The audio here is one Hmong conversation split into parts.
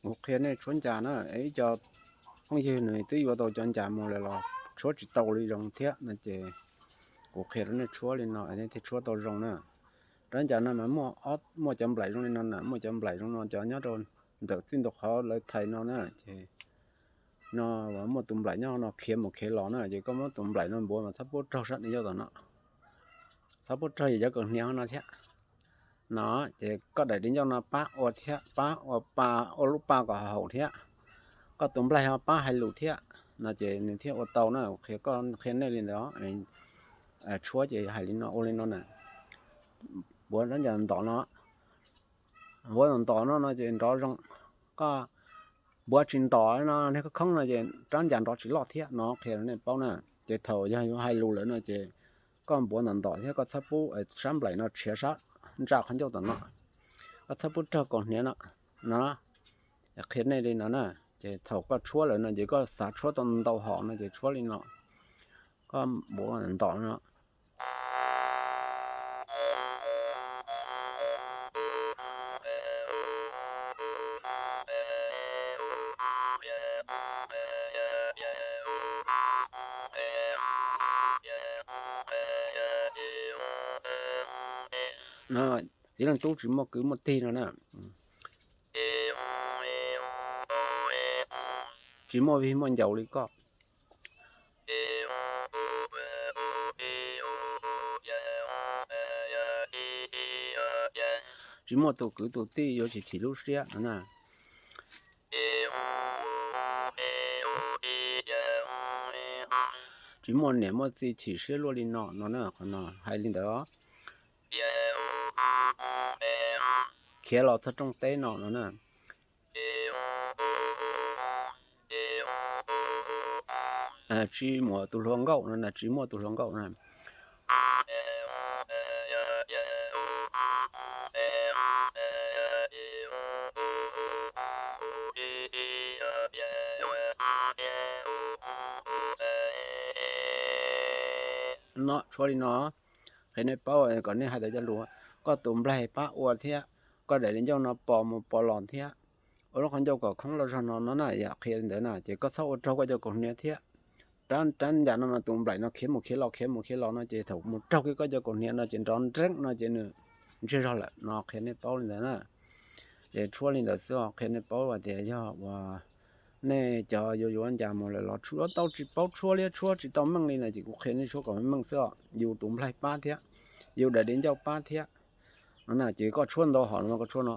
Kuv qhia nej tshuab ncas na, ib co phooj ywg nws twb yuav tau cov ncas mus lawm los tshuab tsis tau li zoo thiab no ces kuv qhia rau nej tshuab li no nej thiaj tshuab tau zoo na. Rab ncas no mas muaj, muaj cov nplaim zoo li no na, muaj cov nplaim zoo no cov nyob rau ntawm txij ntawm qhov lawv thais no na ces no muaj tus nplaim nyob no khiav mus khiav los na ces koj muab tus nplaim no npuav mas txhob pub raug sab di ncauj tom no, txhob pub raug yog cov kaus hniav no thiab. No ces koj daim di ncauj no pab ua thiab, pab ua pa, ua lub pa kom haum thiab, koj tus nplaig ho pab hais lus thiab no ces nws thiaj ua tau na. Qhia koj, qhia nej li ntawd. Tshuab ces hais li no, ua li no na, npuav rab ncas ntom no, npuav ntom no no ces nrov zoo. Koj npuav tsis ntom no, niag khoob khoob no ces rab ncas nrov tsis loj thiab no, qhia nej paub na. Ces thaum yog yuav hais lus lawm no ces koj npuav ntom ntom thiab koj txhob pub sab nplaim no tshiav sab ntsa qhov ncauj tom no, koj txhob pub raug kaus hniav no no. Qhia nej li no na, ces thaum koj tshuab lawm no ces koj xav tshuab tau ntau hom no ces tshuab li no, koj npuav ntom no. No, txiv leej tub tsis muaj kwv muaj tij no na, tsis muaj vij muaj ncaus li koj, tsis muaj tus kwv tus tij yuav tsis chim lub siab no na, tsis muaj niam muaj txiv chim siab luaj li no no na. Qhov no hais li ntawd, khiav los txog rooj teb no no na, tsis muaj tus hluas nkauj no na, tsis muaj tus hluas nkauj na. No tshuab li no, qhia nej paub kom nej hais tau cov lus, koj tus nplaig pab ua thiab, koj daim di ncauj no pos mus pos los thiab, ua lub qhov ncauj kom khoob loj zog no no na, yam qhia li ntawd na ces koj txhob ua raug koj cov kaus hniav thiab. Rab, rab ncas no mas tus nplaim no khiav mus khiav los khiav mus khiav los no ces thaum mus raug kiag koj cov kaus hniav no ces nrov nreeb no ces nws ntsiag zog lawm no, qhia nej paub li ntawd na. Ces tshuab li ntawd xwb os, qhia nej paub hais tias yog uas nej cov yuav yuav ncas mus lawm los tshuab tau tsis paub tshuab liab tshuab tsis tau meej li no ces kuv qhia nej tshuab kom meej xwb os, yus tus nplaig pab thiab, yus daim di ncauj pab thiab. No na ces koj tshuab ntau hom no koj tshuab no.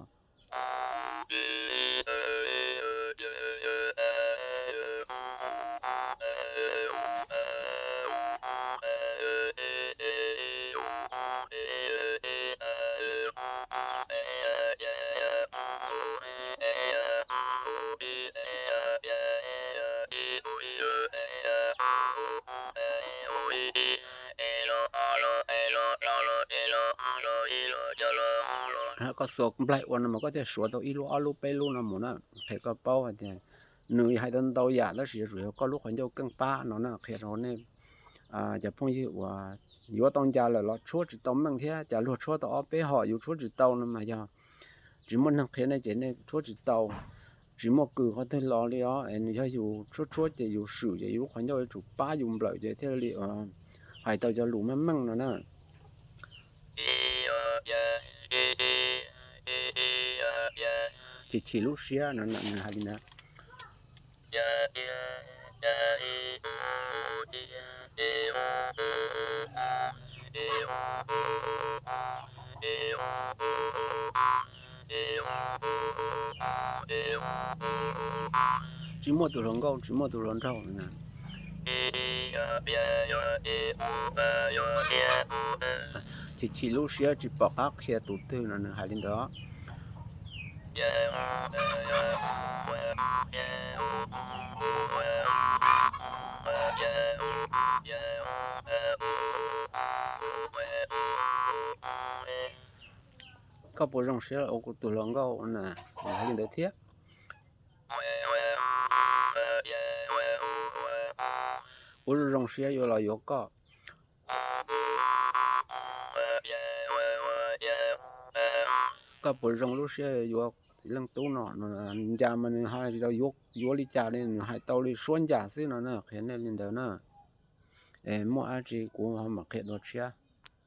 Koj xuas nplaig ua no mas koj thiaj suav tau ib lub ob lub peb lub no mus na. Qhia koj paub hais tias nws hais tau ntau yam tab sis yuav tsum yog koj lub qhov ncauj keej pab no na. Qhia rau nej cov phooj ywg uas yuav tau ncas lawm los tshuab tsis tau meej thiab cas luag tshuab tau ob peb hom yus tshuab tsis tau no mas yog tsis muaj neeg qhia nej ces nej tshuab tsis tau, tsis muaj kws qhov twg los li os. Nws yog yus tshuab tshuab ces yus swm ces yus lub qhov ncauj yuav tsum pab yus nplawm ces thiaj li hais tau cov lus meej meej no na. Chim chim lub siab no na, nws hais li ntawd. Tsis muaj tus hluas nkauj tsis muaj tus hluas nraug. Chim chim lub siab tsis pom qab qhia tus twg no nws hais li ntawd. Koj puas zoo siab ua kuv tus hluas nkauj na? Hais li ntawd thiab. Kuv zoo siab yuav los yuav koj. Koj puas zoo lub siab yuav txiv leej tub no, nws ncas mas nws hais tias yuav li cas li nws hais tau li suab ncas xwb no na, qhia nej li ntawd na. Es muaj dab tsi kuv ho mam qhia dua tshiab.